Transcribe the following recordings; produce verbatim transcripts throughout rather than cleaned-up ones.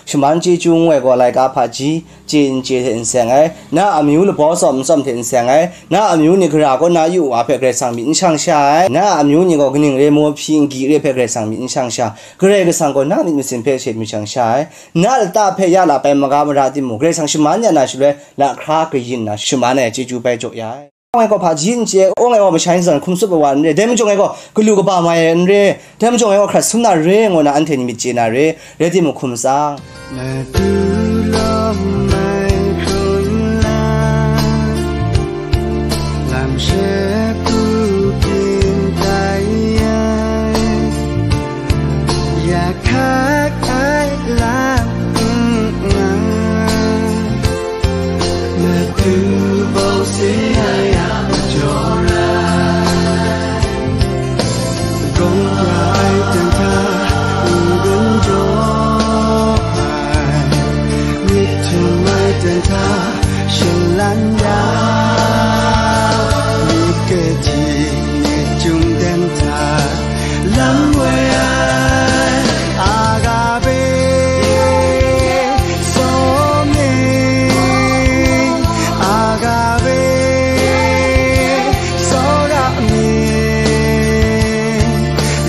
Shaman chyeju ngu ai gaw laika hpaji chye n chye hte n seng ai, na a amyu labau tsawm n tsawm hte n seng ai, na a amyu ni gara kaw na yu wa hpe Karai Kasang myit n shang sha ai, na a amyu ni gaw kaning re maw hpyi n gyi re hpe Karai Kasang myit n shang sha, Karai Kasang gaw na myit masin hpe she myit shang sha ai, na lata hpe ya lap ai maga mara timung, Karai Kasang shaman ya na shaloi lahkra kayin na shaman ai chyeju bai jaw ya ai. Ngai gaw hpaji n chye, ngai gaw mashai ntsa hkum tsup ai wa n re, dai majaw ngai gaw galu kaba mai ai n re, dai majaw ngai gaw hkrat sum na re, ngu na anhte ni myit chye na re, rai timung hkum tsang. Madu lawm mai hkrung nna, lam she pru byin tai ai, ya hkak ai lam n nga. Madu bau sin ai a majaw rai, gawng pra ai ten hta n gun jaw ai, myit htum ai ten hta shin lan ya, myit kehti myit chyum ten hta lam woi ai, agape, sawm ni, agape, tsawra mi,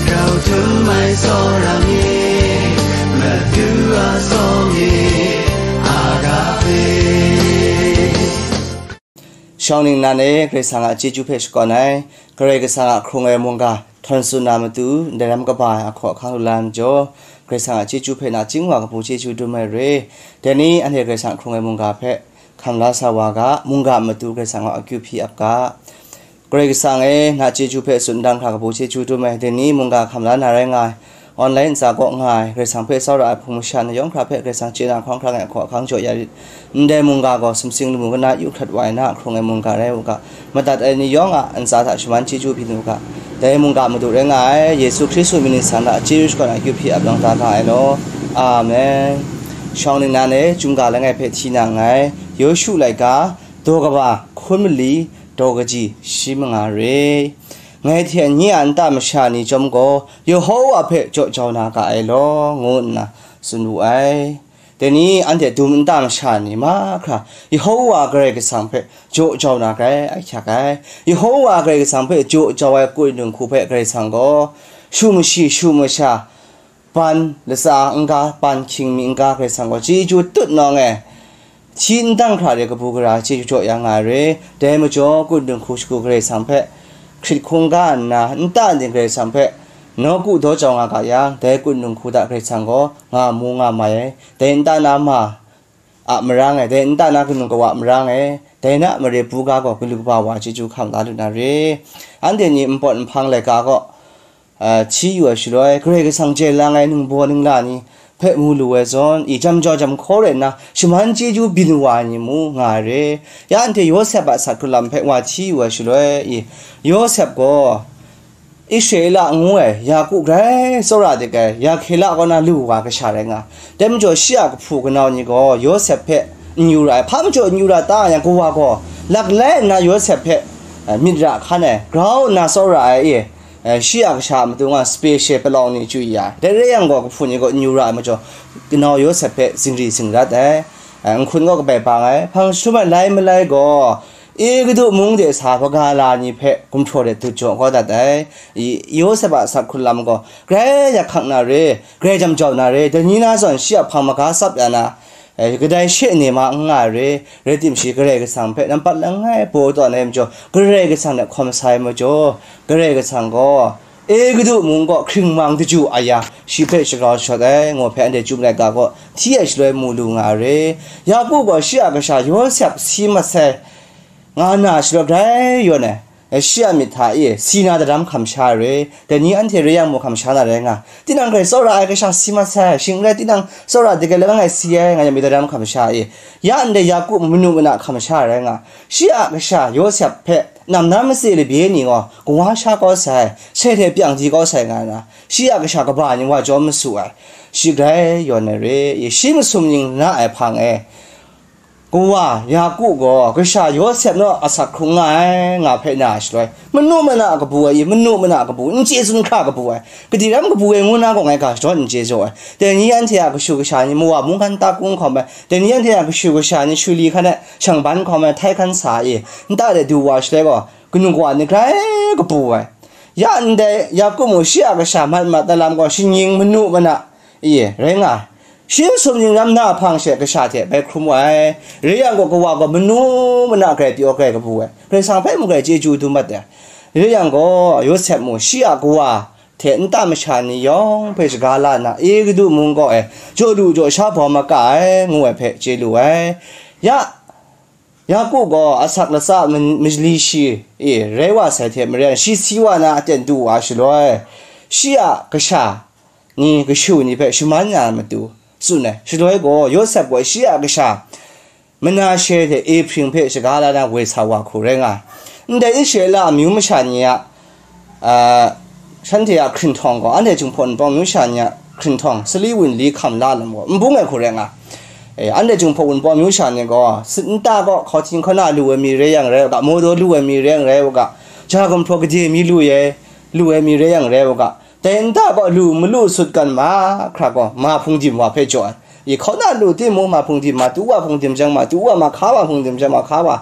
grau htum ai tsawra mi, Madu a sawm ni, agape. Shawng ningnan e Karai Kasang a chyeju hpe shakawn ai, Karai Kasang a hkrung ai mungga htawn tsun na matu, ndai lam kaba ai ahkaw ahkang lu la ai majaw, Karai Kasang a chyeju hpe nachying wa kabu chyeju dum ai re. Dai ni anhte Karai Kasang a hkrung ai mungga hpe hkam la sa wa ga, mungga matu Karai Kasang a akyu hpyi ap ga. Karai Kasang e, na chyeju hpe tsun dang hkra kabu chyeju dum ai, dai ni mungga hkam la na rai nga ai, online ntsa kaw nga ai, Karai Kasang hpe tsawra ai hpung masha na yawng hkra hpe Karai Kasang chye na hkawng hkrang ai ahkaw ahkang jaw ya rit. Ndai mungga gaw sumsing lamu kana yu hkrat wa ai na a hkrung ai mungga rai u ga, madat ai ni yawng a ntsa hta shaman chyeju byin u ga, dai mungga madu rai nga ai, Yesu Hkristu mying ningsang hta chyeju shakawn ai akyu hpyi ap lawng da ga ai law. Amen. Shawng ningnan e, chyum ga langai hpe hti na nngai, Yawshu laika, daw kaba hkun mali, daw kaji shi manga re. Ngai hte nye a nta masha ni chyawm gaw, Yehowa hpe jaw jau na ga ai law, ngu nna tsun wu ai. Dai ni anhte dum nta masha ni mahkra Yehowa Karai Kasang hpe jaw jau na grai ahkyak ai. Yehowa Karai Kasang hpe jaw jau ai kut dinghku hpe Karai Kasang gaw, shu mashi, shu masha, ban latsa n-ga, ban hkying mi n-ga Karai Kasang gaw chyeju tut nawng e, hti n dang hkra de kabu gara chyeju jaw ya nga ai re. Dai majaw, kut dinghku shagu Karai Kasang hpe hkrit hkungga nna, nta ning Karai Kasang hpe nawku daw jau nga ga yang, dai kut dinghku hta Karai Kasang gaw nga mu nga mai ai. Dai nta na ma a marang e, dai nta na kanu kawa marang e, dai na mare buga gaw galu kaba wa chyeju hkam la lu na re. Anhte ni npawt nhpang laika gaw, a, hti yu ai shaloi, Karai Kasang chye lang ai ningbaw ningla ni hpe mu lu ai zawn, i jam jau jam hkaw rai nna, shaman chyeju byin wa ai ni mu nga ai re. Ya anhte Yawsep a sat hkrung lam hpe wa hti yu ai shaloi, i Yawsep gaw Israela ngu ai, Yaku grai tsawra dik ai, Rahkela kaw na lu wa kasha rai nga. Dai majaw, shi a kahpu kanau ni gaw Yawsep hpe n yu ra ai, hpa majaw n yu ra ta yang, kawa gaw laklai nna Yawsep hpe, eh, myit ra hkan ai, grau nna tsawra ai e, eh, shi a kasha a matu nga special palawng ni chyu ya ai. Dai rai yang gaw, kahpu ni gaw n yu ra ai majaw, kanau Yawsep hpe zingri zingrat ai, eh, nhkun gaw kabai bang ai, hpang jahtum ai lai malai gaw, Egutu mung de sa hpaga la ni hpe gumhpraw de dut jaw kau dat ai. I, Yawsep a sat hkrung lam gaw, grai yak hkak na re, grai jam jau na re, dai ni na zawn shi a hpang maga tsap ya na, eh, kadai she ne ma n nga ai re, rai timung shi Karai Kasang hpe nampat langai paw tawn ai majaw, Karai Kasang hte hkawm sa ai majaw, Karai Kasang gaw, Egutu mung gaw hkring mang daju aya, shi hpe shagrau shawt ai, ngu hpe anhte Chyum laika gaw hti ai shaloi mu lu nga ai re. Yaku gaw shi a kasha Yawsep si mat sai, nga na shaloi grai yawn ai, shi a myit hta e si na daram hkam sha ai re. Dai ni anhte re yang mung hkam sha na rai nga. Tinang grai tsawra ai kasha si mat sai, shing n rai tinang tsawra dik ai langai si ai, nga yang myit daram hkam sha e. Ya ndai Yaku manu mana hkam sha ai rai nga. Shi a kasha Yawsep hpe nam na matse labye ni gaw kawa sha kau sai, sai hte pyang di kau sai nga na, shi a kasha kaba ni wa jawm masu ai, shi grai yawn ai re. Shi masum ning na ai hpang e, Kawa Yaku gaw kasha Yawsep naw asak hkrung nga ai, nga hpe na shaloi, manu mana kabu ai, manu mana kabu, n chye tsun hkra kabu ai, kadi ram kabu ai ngu na gaw ngai ga shadawn n chye jaw ai. Dai ni anhte a kashu kasha ni mawa mungkan ta kung hkawm ai, dai ni anhte a kashu kasha ni shuli hkan e shang ban hkawm ai, htai hkan sa ai, nta de du wa shaloi gaw, kanu kawa ni grai kabu ai. Ya ndai Yaku mung shi a kasha mat mat na lam gaw, shinggying manu mana, i, rai nga ai. Shi masum ning ram na hpang she kasha hte bai hkrum wa ai. Rai yang gaw, kawa gaw manu mana grai pyaw grai kabu ai. Karai Kasang hpe mung grai chyeju dum mat ai. Rai yang gaw, Yawsep mung shi a kawa hte nta masha ni yawng hpe shaga la nna, Egutu mung kaw e jaw lu jaw sha bawm maka ai, ngu ai hpe chye lu ai. Ya, Yaku gaw asak latsa ma-, mali shi, e, rai wa sai hte maren, shi si wa na aten du wa shaloi, shi a kasha ni kashu ni hpe shaman ya matu tsun ai. Shaloi gaw, Yawsep gaw shi a kasha Manashe hte Ehprim hpe shaga la na woi sa wa hku rai nga ai. Ndai Israela amyu masha ni a, a, shanhte a hkrinhtawng gaw, anhte Jinghpaw Wunpawng myu sha ni a hkrinhtawng, sali wunli hkam la lam gaw, n bung ai hku rai nga. E, anhte Jinghpaw Wunpawng myu sha ni gaw, sit nta gaw, hkauhtin hkauna lu ai mi rai yang rai u ga, mawdaw lu ai mi rai yang rai u ga, ja gumhpraw gade mi lu ai, lu ai mi rai yang rai u ga, dai nta gaw lu malu sutgan mahkra gaw, ma hpungdim wa hpe jaw ai. I hkauna lu timung, ma hpungdim, ma tu wa hpungdim jang, ma tu wa, ma hka wa hpungdim jang, ma hka wa,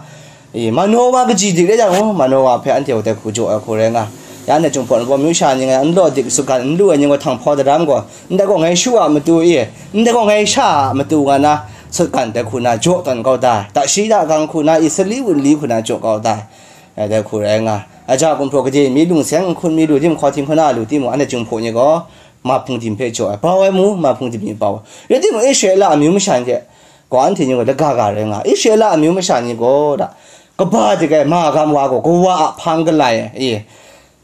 i, Manowa kaji dik rai yang, oh, Manowa hpe anhte gaw dai hku jaw ai hku rai nga. Ya anhte Jinghpaw Wunpawng myu sha ni ngai n law dik sutgan n lu ai ni gaw, htanghpaw daram gaw, ndai gaw ngai shu a matu i, ndai gaw ngai sha a matu nga na, sutgan dai hku na jaw tawn kau da ai. Dashi dagang hku na i, sali wunli hku na jaw kau da ai. Dai hku rai nga. Aja gumhpraw gade mi lung seng, nhkun mi lu, dim hkauhtin hkauna lu timung, anhte Jinghpaw ni gaw, ma hpungdim hpe jaw ai. Bau ai mu, ma hpungdim ni bau ai. Rai timung, Israela amyu masha ni hte gaw, anhte ni gaw lagaga rai nga. Israela amyu masha ni gaw, da, kaba dik ai magam wa gaw, kawa a hpang galai ai, e,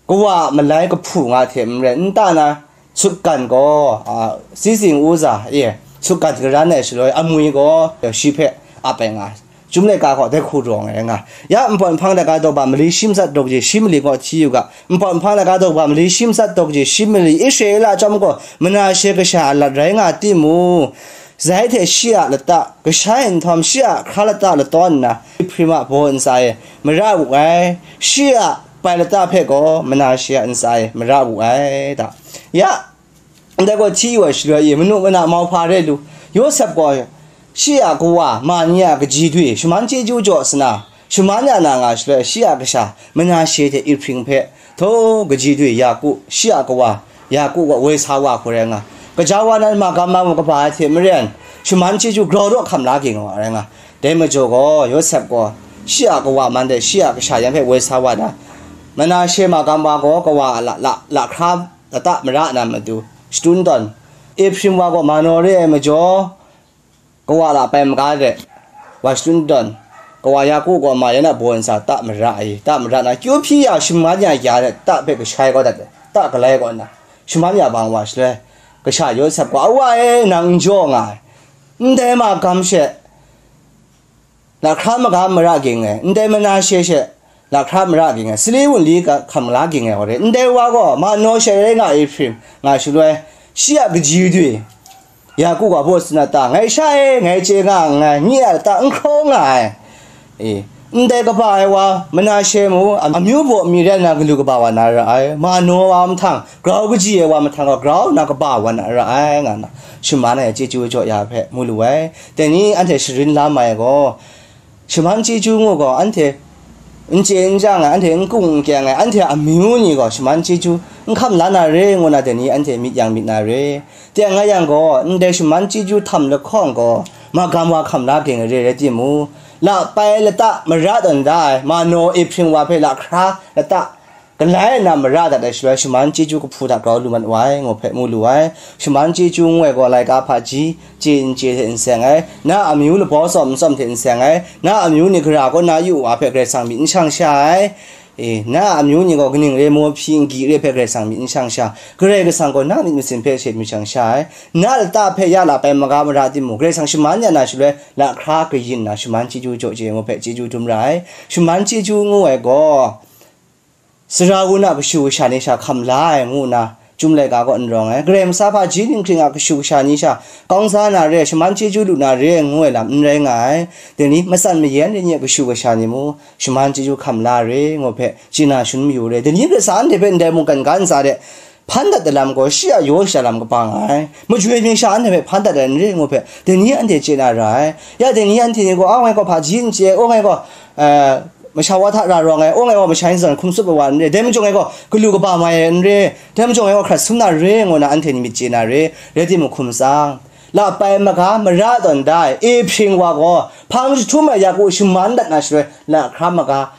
kawa a malai kahpu nga hte maren, nta na sutgan gaw, a, si zing u za, e, sutgan garan ai shaloi, amwi gaw shi hpe ap ai nga ai. Chyum laika gaw dai hku rawng ai nga. Ya npawt nhpang laika daw ba mali shi matsat daw kaji shi mali gaw hti yu ga. Npawt nhpang laika daw ba mali shi matsat daw kaji shi mali Israela chyawm gaw Manashe kasha a lat rai nga timung, zai hte shi a lata, kashai nhtawm shi a hkra lata latawn nna, Ehprim a baw ntsa e mara wu ai, shi a pai lata hpe gaw Manashe a ntsa e mara wu ai, da. Ya, ndai gaw hti yu ai shaloi e, manu mana mauhpa re lu, Yawsep gaw shi a kawa ma ni a kaji dwi shaman chyeju jaw sa na, shaman ya na nga shaloi, shi a kasha Manashe hte Ehprim hpe, htaw kaji dwi Yaku, shi a kawa Yaku gaw woi sa wa hku rai nga. Kaja wa nan magam ma mung kaba ai hte maren, shaman chyeju grau daw hkam la ging wa rai nga. Dai majaw gaw, Yawsep gaw shi a kawa man de shi a kasha yan hpe woi sa wa na, Manashe magam wa gaw kawa a la, la, lahkra lata mara na matu, shatun tawn. Ehprim wa gaw mano re ai majaw, kawa la pai maga de, wa shatun tawn. Kawa Yaku gaw ma yan a baw ntsa ta mara ai, ta mara na, kyu hpyi ya shaman ya ya de, ta hpe kashai kau dat de, ta galai kau nna, shaman ya bang wa shaloi, kasha Yawsep gaw, "Awa e, nang n jaw nga ai, ndai magam she lahkra maga mara ging ai, ndai Manashe she lahkra mara ging ai, sali wunli ga hkam la ging ai wa re, ndai wa gaw mano she rai nga ai, Ehprim," nga shaloi, shi a kaji dwi, Yaku gaw baw tsun na ta, "Ngai sha e, ngai chye nga nngai, nye a lata n hkraw nga ai. E, ndai kaba ai wa, Manashe mu, amyu baw mi rai nna galu kaba wa na ra ai, mano wa mahtang, grau kaji ai wa mahtang gaw grau nna kaba wa na ra ai," nga nna, shaman ai chyeju jaw ya hpe mu lu ai. Dai ni anhte sharin la ma ai gaw, shaman chyeju ngu gaw, anhte n chye n chyang ai, anhte n kung n kyang ai, anhte a amyu ni gaw shaman chyeju n hkam la na re, ngu na dai ni anhte myit yang myit na re. Teng nga yang gaw, ndai shaman chyeju htam lahkawng gaw, magam wa hkam la ging ai re rai timung, lapai lata mara tawn da ai, mano Ehprim wa hpe lahkra lata galai nna mara dat ai shaloi, shaman chyeju kahpu hta grau lu mat wa ai, ngu hpe mu lu ai. Shaman chyeju ngu ai gaw, laika hpaji, chye n chye hte n seng ai, na amyu labau tsawm n tsawm hte n seng ai, na amyu ni gara kaw na yu wa hpe Karai Kasang myit n shang sha ai. E, na amyu ni gaw kaning re, maw hpyi n gyi re hpe Karai Kasang myit n shang sha, Karai Kasang gaw na myit masin hpe she myit shang sha ai. Na lata hpe ya lapai maga mara timung, Karai Kasang shaman ya na shaloi, lahkra kayin na shaman chyeju jaw chye ngu hpe chyeju dum ra ai. Shaman chyeju ngu ai gaw, sara wun a kashu kasha ni sha hkam la ai ngu nna, Chyum laika kaw n rawng ai. Karai Kasang hpaji dinghpring a kashu kasha ni sha kawng sa na re, shaman chyeju lu na re, ngu ai lam n rai nga ai. Dai ni matsan mayan re ni a kashu kasha ni mu, shaman chyeju hkam la re, ngu hpe chye na shangun mayu re. Dai ni Karai Kasang anhte hpe ndai mungkan ga ntsa de hpan dat ai lam gaw, shi a yaw sha lam kaba nga ai. Majoi mying sha anhte hpe hpan dat ai n re, ngu hpe dai ni anhte chye na ra ai. Ya dai ni anhte ni gaw, a, ngai gaw hpaji n chye, o, ngai gaw, eh, masha wa hta ra rawng ai, o, ngai gaw masha yin zawn hkum tsup ai wa n re, dai majaw ngai gaw galu kaba mai ai n re, dai majaw ngai gaw hkrat sum na re, ngu na anhte ni myit chye na re, rai timung hkum tsang, lapai maga mara tawn da ai Ehpring wa gaw hpang jahtum ai Yaku shaman dat na shaloi, lahkra maga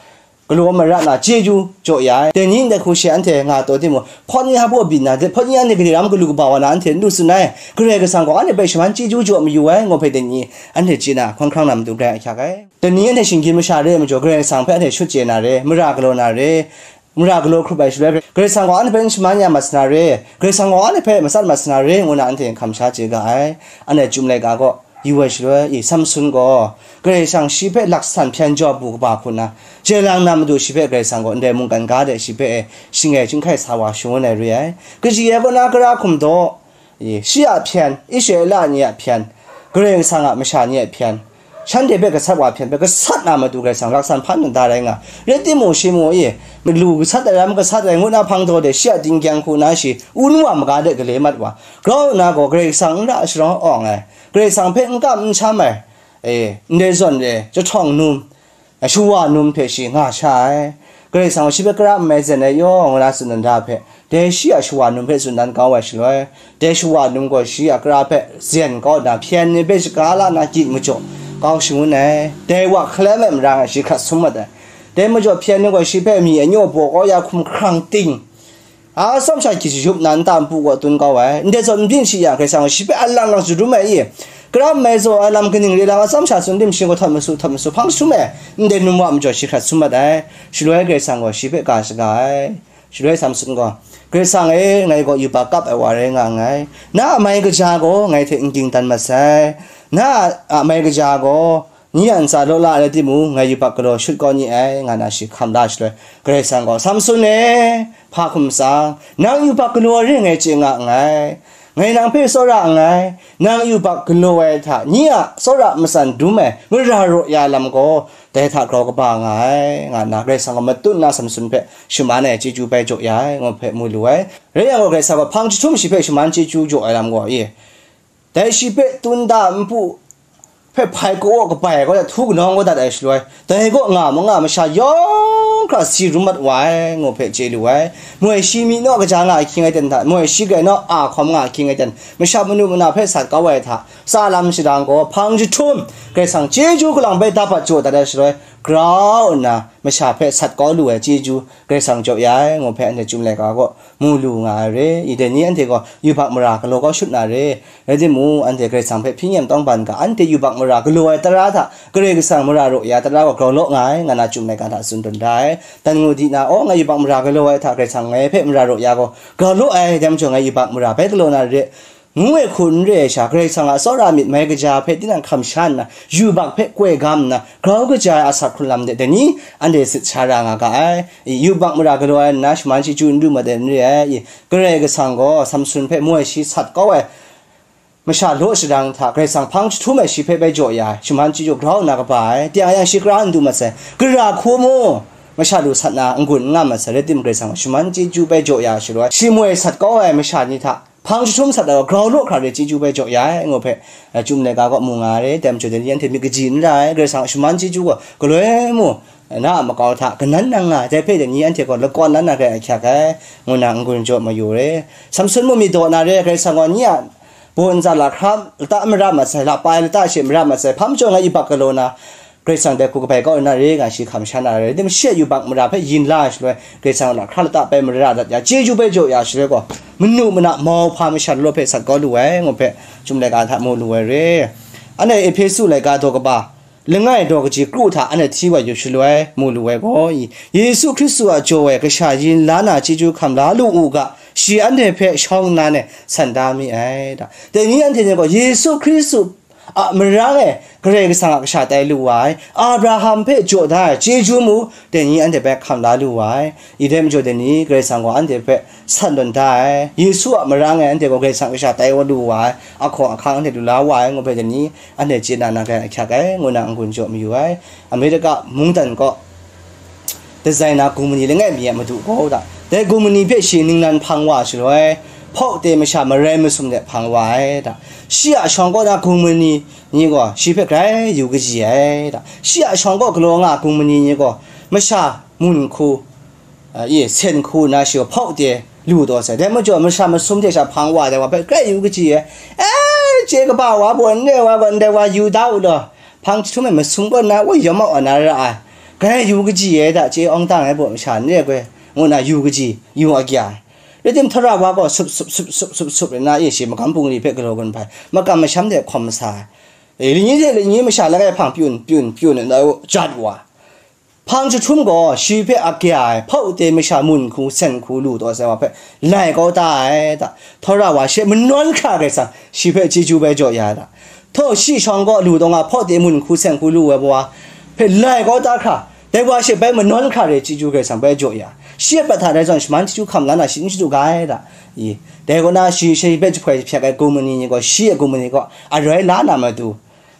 galaw mara na chyeju jaw ya ai. Dai ni ndai hku she anhte nga taw timung, hpawt ni hpa byin na, hpawt ni anhte gade ram galu kaba wa na anhte n lu tsun ai. Karai Kasang gaw anhte hpe shaman chyeju jaw mayu ai, ngu hpe dai ni anhte chye na, hkawng hkrang na matu grai ahkyak ai. Dai ni anhte shinggyim masha re ai majaw, Karai Kasang hpe anhte shut chye na re, mara galaw na re, mara galaw hkrup ai shaloi, Karai Kasang gaw anhte hpe n shaman ya mat sa na re, Karai Kasang gaw anhte hpe matsat mat sa na re, ngu na anhte hkam sha chye ga ai. Anhte Chyum laika kaw yu ai shaloi, i, Samsun gaw Karai Kasang shi hpe laksan hpyen jaw bu kaba hku nna, chye lang na matu shi hpe Karai Kasang gaw ndai mungkan ga de shi hpe e shangai chyinghkai sa wa shangun ai re ai. Kaji ai kaw na, kara hkum daw, i, shi a hpyen, Israela ni a hpyen, Karai Kasang a masha ni a hpyen, shanhte hpe gasat wa hpyen hpe gasat na matu Karai Kasang laksan hpan na da rai nga. Rai timung, shi mu, i, malu gasat ai, ram gasat ai ngu na hpang daw de, shi a dingkyang hku na shi wun wa maga de gale mat wa, grau nna gaw Karai Kasang n ra sharawng awng ai, Karai Kasang hpe n kam n sham ai, e, ndai zawn e, jahtawng num, shawa num hpe shi nga sha ai. Karai Kasang gaw shi hpe kara n mai zen ai yaw, ngu na tsun dan da hpe, dai shi a shawa num hpe tsun dan kau ai shaloi, dai shawa num gaw shi a kara hpe zen kau nna, hpyen ni hpe shaga la nna gyit majaw kau shangun ai. Dai wa hkalem ai mara nga shi hkrat sum mat ai. Dai majaw hpyen ni gaw shi hpe mi anyaw baw kau ya hkum hkrang ting, atsawm sha hkyit shayup nna nta npu kaw tun kau ai. Ndai zawn n byin shi yang, Karai Kasang gaw shi hpe a lang lang sharum ai i, kara n mai zaw ai lam kaning re lang, atsawm sha tsun tim shing gaw htawt masu, htawt masu, hpang jahtum e, ndai num wa majaw shi hkrat sum mat ai. Shaloi Karai Kasang gaw shi hpe ga shaga ai. Shaloi Samsun gaw, Karai Kasang e, ngai gaw yubak kap ai wa rai nga nngai. Na a mai kaja gaw ngai hte n ging dan mat sai. Na a mai kaja gaw ni a ntsa law la ai rai timung, ngai yubak galaw shut kau ni ai, nga na shi hkam la shaloi, Karai Kasang gaw, Samsun e, hpa hkum tsang, nang yubak galaw ai re ngai chye nga nngai. Ngai nang hpe tsawra nngai. Nang yubak galaw ai hta ni a tsawra matsan dum ai mara raw ya lam gaw, dai hta grau kaba nga ai, nga nna Karai Kasang gaw matut nna Samsun hpe shaman ai chyeju bai jaw ya ai, ngu hpe mu lu ai. Rai yang gaw, Karai Kasang gaw hpang jahtum shi hpe shaman chyeju jaw ai lam gaw, i, dai shi hpe tun da npu hpe hpai kaw kabai kau dat, htu kanawng kau dat ai shaloi, dai kaw nga ma nga masha yawng hkra si rum mat wa ai, ngu hpe chye lu ai. Moi shi myi naw kaja nga ahkying ai ten hta, moi shi grai naw a hkawm nga ahkying ai ten, masha manu mana hpe sat kau ai hta, tsa lam shadang gaw hpang jahtum Karai Kasang chyeju kalang bai dapat jaw dat ai shaloi, grau nna masha hpe sat kau lu ai chyeju Karai Kasang jaw ya ai, ngu hpe anhte Chyum laika kaw mu lu nga ai re. I, dai ni anhte gaw yubak mara galaw kau shut na re. Rai timung, anhte Karai Kasang hpe hpyi nyem tawng ban ga, anhte yubak mara galaw ai tara hta Karai Kasang mara raw ya tara gaw grau law nga ai, nga na Chyum laika hta tsun dun da ai. Dan ngu di na, aw, ngai yubak mara galaw ai hta Karai Kasang ngai hpe mara raw ya gaw grau law ai, dai majaw ngai yubak mara bai galaw na re, ngu ai hku n re ai sha, Karai Kasang a tsawra myit mai kaja hpe tinang hkam sha nna, yubak hpe koi gam nna, grau kaja ai asak hkrun lam de, dai ni anhte sit sha ra nga ga ai. I, yubak mara galaw ai nna shaman chyeju n lu mat ai n re ai. I, Karai Kasang gaw Samsun hpe moi shi sat kau ai masha law shadang hta, Karai Kasang hpang jahtum ai shi hpe bai jaw ya ai, shaman chyeju grau nna kaba ai, teng a yang shi kara n du mat sai, gara hku mu, masha lu sat na n-gun n nga mat sai, rai timung, Karai Kasang shaman chyeju bai jaw ya ai shaloi, shi moi sat kau ai masha ni hta, hpang jahtum sat ai gaw grau law hkra re chyeju bai jaw ya ai, ngu hpe, eh, Chyum laika kaw mu nga ai re, dai majaw dai ni anhte myit kaji n ra ai, Karai Kasang a shaman chyeju gaw galoi mu, na a makau hta kanan nang nga ai, dai hpe dai ni anhte gaw lakawn lan na re ahkyak ai, ngu na n-gun jaw mayu re. Samsun mu myit daw na re, Karai Kasang gaw ni a baw ntsa lahkra lata mara mat sai, lapai lata she mara mat sai, hpa majaw ngai yubak galaw na, Karai Kasang dai hku kabai kau na re, nga shi hkam sha na re, rai timung, shi a yubak mara hpe yin la ai shaloi, Karai Kasang lahkra lata bai mara dat ya, chyeju bai jaw ya shaloi gaw, manu mana mauhpa masha law hpe sat kau lu ai, ngu hpe Chyum laika hta mu lu ai re. Anhte Ehpesu laika daw kaba langai daw kaji kru hta anhte hti wa yu shaloi, mu lu ai gaw, i, Yesu Hkristu a jaw ai kasha yin la na chyeju hkam la lu u ga, shi anhte hpe shawng nnan e san da mi ai, da. Dai ni anhte ni gaw Yesu Hkristu a marang e Karai Kasang a kasha tai lu wa ai, Abraham hpe jaw da ai chyeju mu, dai ni anhte hpe hkam la lu wa ai. I dai majaw dai ni Karai Kasang gaw anhte hpe san tawn da ai. Yesu a marang e anhte gaw Karai Kasang kasha tai wa lu wa ai, ahkawng ahkang anhte lu la wa ai, ngu hpe dai ni anhte chye na na gai ahkyak ai, ngu na n-gun jaw mayu ai. Amerika mungdan kaw designer gumani langai mi a madu gaw da, dai gumani hpe shi ningnan hpang wa shaloi, hpawk de masha marai masum de hpang wa ai da. Shi a shawng kaw na gumani ni gaw shi hpe grai yu kaji ai da. Shi a shawng kaw galaw nga gumani ni gaw masha mun hku, a, i, sen hku na shi gaw hpawk de lu taw sai. Dai majaw masha masum hte sha hpang wa dai wa hpe grai yu kaji ai. E, chye kaba wa baw ndai wa gaw ndai wa yu da u law, hpang jahtum e masum kaw na wa yawm a wa na ra ai. Grai yu kaji ai da, chye awng dang ai baw masha n re ai, ngu na yu kaji, yu agya ai. Rai tim, htawra wa gaw sup sup sup sup sup sup rai na, e, shi magam bungli hpe galaw gun hpai, makam masham de hkawm masa ai. E, lani de lani masha langai hpang pyun pyun pyun na jat wa. Hpang jahtum gaw shi hpe agya ai, hpawk de masha mun hku sen hku lu taw sai wa hpe lai kau ta ai da. Htawra wa she manawn hkra Karai Kasang shi hpe chyeju bai jaw ya ai da. Htaw shi shawng gaw lu taw nga hpawk de mun hku sen hku lu ai wa hpe lai kau ta hkra, dai wa she bai manawn hkra re chyeju Karai Kasang bai jaw ya. Shi a prat hta rai zawn shaman chyeju hkam la na shi n shadu ga ai da. I, dai kaw na shi, shi hpe jahpoi jahpyak ai gumani ni gaw shi a gumani kaw aroi la na matu,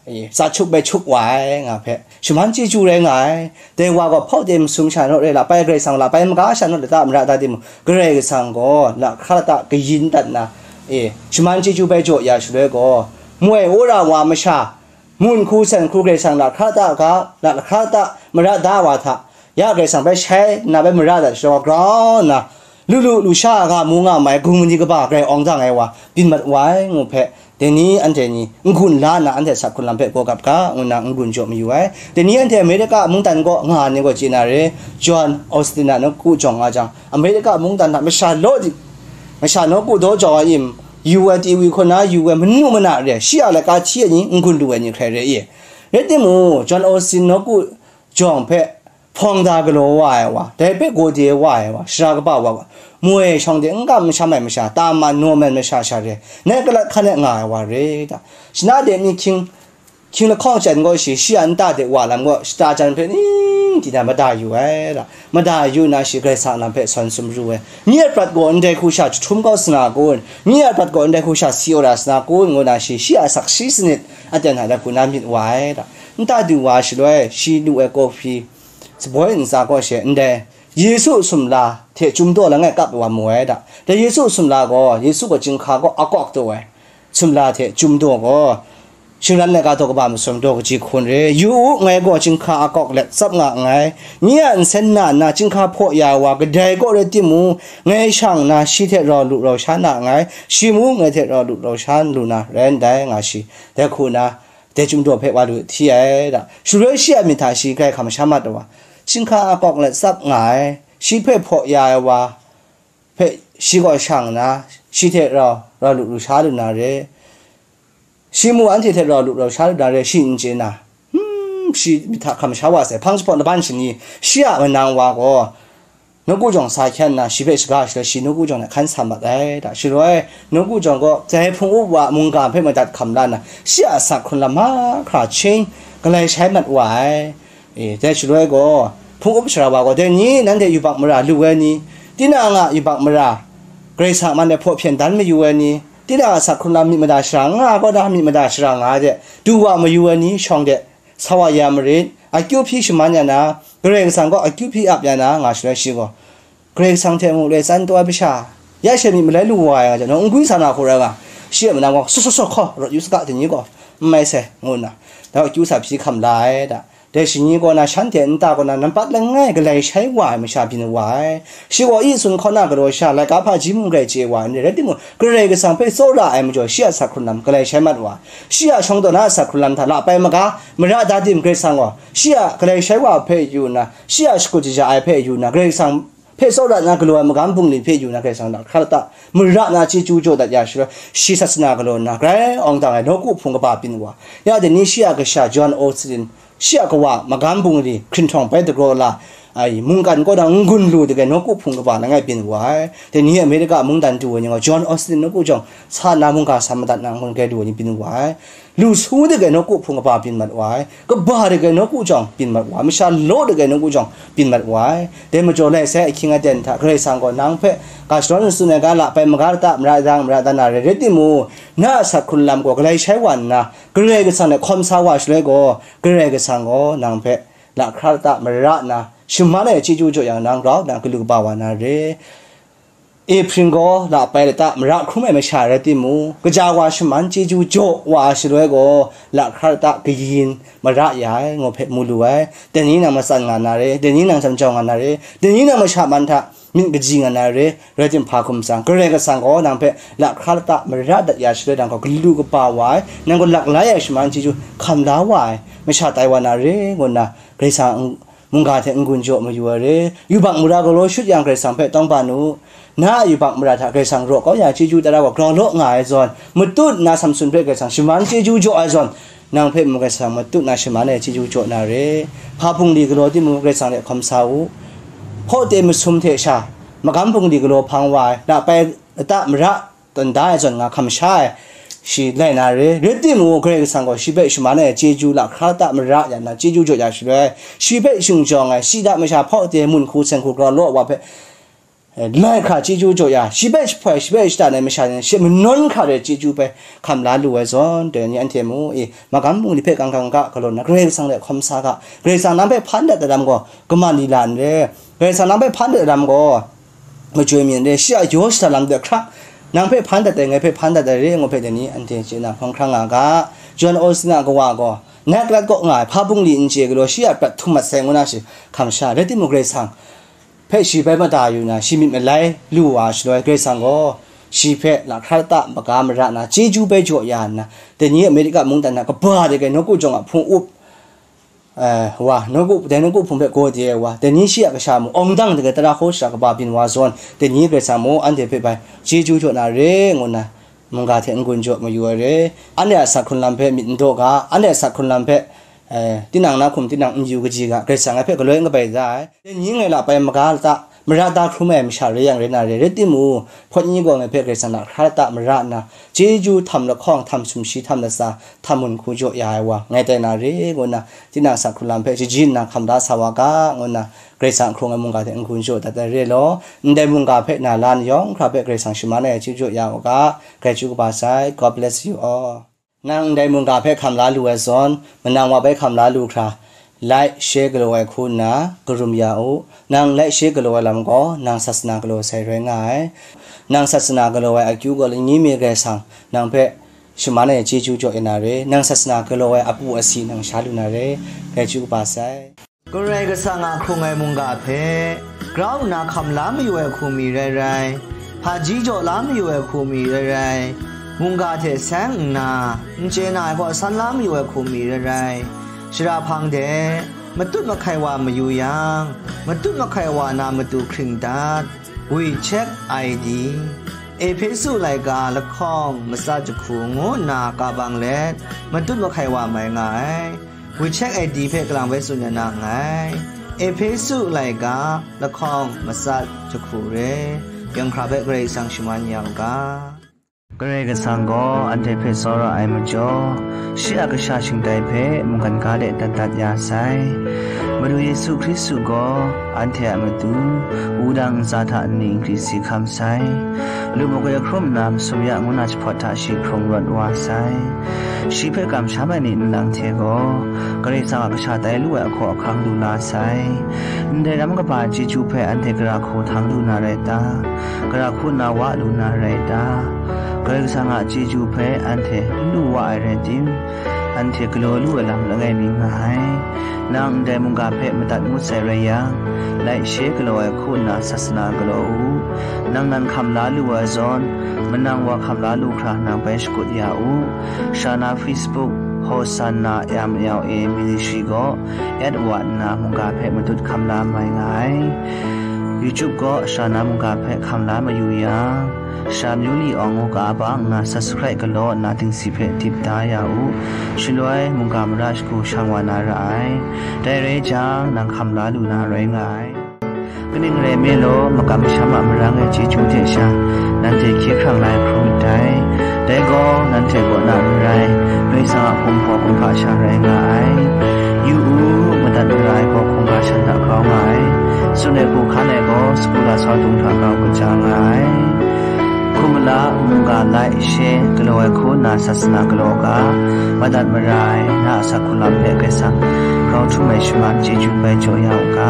e, sa chup bai chup wa ai nga hpe, shaman chyeju rai nga ai. Dai wa gaw hpawk de masum sha naw re la pai, Karai Kasang la pai maga sha naw lata mara ta timung, Karai Kasang gaw lahkra ta kayin dat na, e, shaman chyeju bai jaw ya shaloi gaw, moi wora wa masha, mun hku sen hku Karai Kasang lahkra ta ga, lahkra ta mara da wa hta, ya Karai Kasang bai shai nna bai mara dat shaloi gaw, grau nna, lu lu lu sha nga mu nga mai gumani kaba grai awng dang ai wa byin mat wa ai ngu hpe, dai ni anhte ni n-gun la nna anhte sak hkrun lam hpe gawgap ga, ngu nna n-gun jaw mayu ai. Dai ni anhte Amerika mungdan kaw nga ai ni gaw chye na re, John Austin a nawku jawng nga jang, Amerika mungdan hta masha law di, masha nawku daw jau ai im, yu ai, tiwi hkaw na yu ai, manu mana re, shi a laika hti ai ni, n-gun lu ai ni hkrai re i. Rai timung, John Austin nawku jawng hpe hpawng da galaw wa ai wa, dai hpe gawde wa ai wa, sara kaba wa, moi shawng de n kam n sham ai masha, tama Norman masha sha re, nai kalat hkan e nga ai wa re ta, shana de mi hkying, hkying lahkawng chyan gaw shi, shi a nta de wa lam gaw shata jan hpe ning di na mada yu ai la, mada yu na shi Karai Kasang lam hpe sawn sumru ai. Nye a prat gaw ndai hku sha jahtum kau sa na kun, nye a prat gaw ndai hku sha si wora sa na kun, ngu na shi, shi a sakshi sanit aten hta dai hku na myit wa ai la, nta du wa shaloi, shi lu ai kawhpri saboi ntsa kaw she ndai Yesu sumla hte chyum daw langai kap wa mu ai da. Dai Yesu sumla gaw, Yesu gaw chyinghka kaw akawk taw ai sumla hte chyum daw gaw, shingran laika daw kaba masum daw kaji hkun re. Yu u, ngai gaw chyinghka akawk let tsap nga nngai. Nye a nsen na nna chyinghka hpaw ya ai wa kadai kaw rai timung, ngai shang nna shi hte rau lu rau sha na nngai, shi mung ngai hte rau lu rau sha lu na rai ndai, nga shi. Dai hku na, dai chyum daw hpe wa lu hti ai da. Shaloi shi a myit hta shi grai hkam sha mat ai wa, chyinghka akawk let tsap nga ai, shi hpe hpaw ya ai wa hpe shi gaw shang nna, shi hte rau, rau lu lu sha lu na re, shi mung anhte hte rau lu rau sha lu na re, shi n chye na, hmm, shi myit hta hkam sha wa sai, hpang jahpawt laban shani, shi a manang wa gaw, nawku jawng sa hkyan nna, shi hpe shaga shaloi, shi nawku jawng hte hkan sa mat ai da. Shaloi, nawku jawng gaw, dai hpung up wa mungga hpe madat hkam la nna, shi a asak hkrun lam mahkra chying, galai shai mat wa ai. E, dai shaloi gaw, hpung up sara wa gaw, dai ni nanhte yubak mara lu ai ni, tinang a yubak mara, Karai Kasang a man e hpaw hpyen dan mayu ai ni, tinang a asak hkrun lam myit mada shara nga ai kaw na, myit mada shara nga ai de, du wa mayu ai ni shawng de, sa wa ya marit, akyu hpyi shaman ya na, Karai Kasang gaw akyu hpyi ap ya na, nga shaloi shi gaw, Karai Kasang hte mung loi tsan taw ai masha, ya she myit malai lu wa ai nga jang, nang n-gwi sa na hku rai nga, shi a manang gaw, "Saw, saw, saw, hkaw, rawt yu saga, dai ni gaw, n mai sai," ngu nna, dai gaw akyu sa hpyi hkam la ai da. Dai shani kaw na, shanhte nta kaw na, nampat langai galai shai wa ai masha byin wa ai. Shi gaw i tsun hkaw na galaw sha, laika hpaji mung grai chye wa ai n rai, rai timung, Karai Kasang hpe tsawra ai majaw, shi a asak hkrun lam galai shai mat wa ai. Shi a shawng taw na asak hkrun lam hta la pai maga, mara da tim Karai Kasang gaw, shi a galai shai wa hpe yu nna, shi a shakut shaja ai hpe yu nna, Karai Kasang hpe tsawra nna galaw ai magam bungli hpe yu na Karai Kasang lahkra lata mara na chyeju jaw dat ya shaloi, shi sasana galaw nna grai awng dang ai nawku hpung kaba byin wa. Ya dai ni shi a kasha John Austin, shi a kawa magam bungli hkrinhtawng bai dagraw la, ai mungkan kaw na n-gun lu dage nawku hpung kaba langai byin wa ai. Dai ni Amerika mungdan du ai ni gaw John Austin nawku jawng sa na mungga sa madat na n-gun grai lu ai ni byin wa ai. Lu su dage nawku hpung kaba byin mat wa ai. Kaba dage nawku jawng byin mat wa ai. Masha law dage nawku jawng byin mat wa ai. Dai majaw lai sai ahkying aten hta Karai Kasang gaw nang hpe ga shadawn n tsun ai ga la pai maga lata mara dang mara dan na rai, rai timung, na a asak hkrun lam gaw galai shai wa nna, Karai Kasang hte hkawm sa wa shaloi gaw, Karai Kasang gaw nang hpe lahkra lata mara na, shaman ai chyeju jaw yang nang grau nna galu kaba wa na re. Ehpring gaw la pai lata mara hkrum ai masha rai timung, kaja wa shaman chyeju jaw wa ai shaloi gaw, lahkra lata kayin mara ya ai, ngu hpe mu lu ai. Dai ni nang matsan nga na re, dai ni nang jam jau nga na re, dai ni nang masha man hta myit kaji nga na re, rai timung, hpa hkum tsang, Karai Kasang gaw nang hpe lahkra lata mara dat ya shaloi, nang gaw galu kaba wa ai, nang gaw lak lai ai shaman chyeju hkam la wa ai masha tai wa na re, ngu nna Karai Kasang mungga hte n-gun jaw mayu ai re. Yubak mara galaw shut yang Karai Kasang hpe tawngban u. Na a yubak mara hta Karai Kasang raw kau ya chyeju tara gaw grau law nga ai zawn, matut nna Samsun hpe Karai Kasang shaman chyeju jaw ai zawn, nang hpe mung Karai Kasang matut nna shaman ai chyeju jaw na re. Hpa bungli galaw timung Karai Kasang hte hkawm sa u. Hpawte masum hte sha, magam bungli galaw hpang wa ai, la pai lata mara tawn da ai zawn nga hkam sha ai, shi lai na re. Rai timung, Karai Kasang gaw shi hpe shaman ai chyeju lahkra lata mara ya na chyeju jaw ya shaloi, shi hpe shing jawng ai, shi da masha hpawte mun hku seng hku grau law wa hpe, eh, lai hkra chyeju jaw ya, shi hpe jahpoi, shi hpe shatan ai masha ni shi manawn hkra re chyeju hpe hkam la lu ai zawn, dai ni anhte mu, e, magam bungli hpe kang kang ga galaw nna, Karai Kasang hte hkawm sa ga, Karai Kasang nang hpe hpan dat ai lam gaw, kaman lila n re, Karai Kasang nang hpe hpan dat ai lam gaw, majoi mi n re, shi a yaw shada lam de hkrak, nang hpe hpan dat ai, ngai hpe hpan dat ai re, ngu hpe dai ni anhte chye na hkawng hkrang nga ga. John Austin a kawa gaw, nai kalat kaw nga ai, hpa bungli n chye galaw, shi a prat htum mat sai, ngu na shi hkam sha, rai timung, Karai Kasang hpe shi bai mada yu na, shi myit malai lu wa shaloi, Karai Kasang gaw shi hpe lahkra lata maga mara na, chyeju bai jaw ya nna, dai ni Amerika mungdan na kaba de gai nawku jawng a hpung up, eh, wa, nawku, dai nawku hpung hpe gaw de ai wa, dai ni shi a kasha mu, awng dang dage tara hkaw shara kaba byin wa zawn, dai ni Karai Kasang mu, anhte hpe bai chyeju jaw na re, ngu nna, mungga hte n-gun jaw mayu ai re. Anhte a asak hkrun lam hpe myit n daw ga, anhte a asak hkrun lam hpe, eh, tinang na hkum, tinang n yu kaji ga, Karai Kasang ngai hpe galoi n kabai da ai. Dai ni ngai la pai maga lata mara da hkrum ai masha rai yang rai na re, rai timung, hpawt ni gaw ngai hpe Karai Kasang lahkra lata mara nna, chyeju htam lahkawng, htam sumshi, htam latsa, htam mun hku jaw ya ai wa, ngai tai na re, ngu nna, tinang asak hkrun lam hpe shaji nna hkam da sa wa ga, ngu nna, Karai Kasang hkrung ai mungga hte n-gun jaw dat ai re law, ndai mungga hpe na la ni yawng hkra hpe Karai Kasang shaman ai chyeju jaw ya u ga, grai chyeju kaba sai. God bless you all. Nang ndai mungga hpe hkam la lu ai zawn, manang wa bai hkam la lu hkra, like, share galaw ai hku nna karum ya u. Nang like, share galaw ai lam gaw, nang sasana galaw sai rai nga ai. Nang sasana galaw ai akyu gaw, lani mi Karai Kasang nang hpe shaman ai chyeju jaw ya na re, nang sasana galaw ai apu asi nang sha lu na re, grai chyeju kaba sai. Karai Kasang a hkrung ai mungga hpe grau nna hkam la mayu ai hku mi rai rai, hpaji jaw la mayu ai hku mi rai rai, mungga hte seng nna, n chye na ai kaw san la mayu ai hku mi rai rai, shara hpang de, matut mahkai wa mayu yang, matut mahkai wa na matu hkring dat, WeChat I D, Ehpesu laika lahkawng matsat jahku ngu nna ka bang let, matut mahkai wa mai nga ai. WeChat I D hpe kalang bai tsun ya na nngai. Ehpesu laika lahkawng matsat jahku re, yawng hkra hpe Karai Kasang shaman ya u ga. Karai Kasang gaw anhte hpe tsawra ai majaw, shi a kasha shingtai hpe mungkan ga de dat dat ya sai. Madu Yesu Hkristu gaw anhte a matu, wudang ntsa hta nni nkri si hkam sai. Lu makoi hkrum nna masum ya ngu na jahpawt hta shi hkrung rawt wa sai. Shi hpe kamsham ai ni nlang hte gaw, Karai Kasang a kasha tai lu ai ahkaw ahkang lu la sai. Ndai ram kaba chyeju hpe anhte gara hku htang lu na rai ta? Gara hku nna wa lu na rai ta? Karai Kasang a chyeju hpe anhte n lu wa ai rai tim, anhte galaw lu ai lam langai mi nga ai. Nang ndai mungga hpe madat ngut sai rai yang, like, share galaw ai hku nna sasana galaw u. Nang nan hkam la lu ai zawn, manang wa hkam la lu hkra nang bai shakut ya u. Sha na Facebook, Hosanna M L A Ministry gaw, at wa nna mungga hpe matut hkam la mai nga ai. YouTube gaw Sara na mungga hpe hkam la mayu yang, Sara Myu Li Awng ngu ga bang nna subscribe galaw nna dingsi hpe dip da ya u. Shaloi mungga mara shagu shang wa na ra ai. Dai rai jang, nang hkam la lu na rai nga ai. Kaning rai nme law, makam masham a marang e chyeju hte sha, nanhte hkye hkrang la ai hkrum ndai. Dai gaw, nanhte kaw na n rai, Karai Kasang a hkum hpaw kumhpa sha rai nga ai. Yu u, madat mara ai gaw hkungga shan hta grau nga ai. Tsun ai hku hkan ai gaw, sagu lasau dung hta grau kaja nga ai. Hkum mala, mungga lai, she, galaw ai hku nna sasana galaw ga, madat mara ai, na a asak hkulam hpe Karai Kasang grau htum ai shaman chyeju bai jaw ya u ga.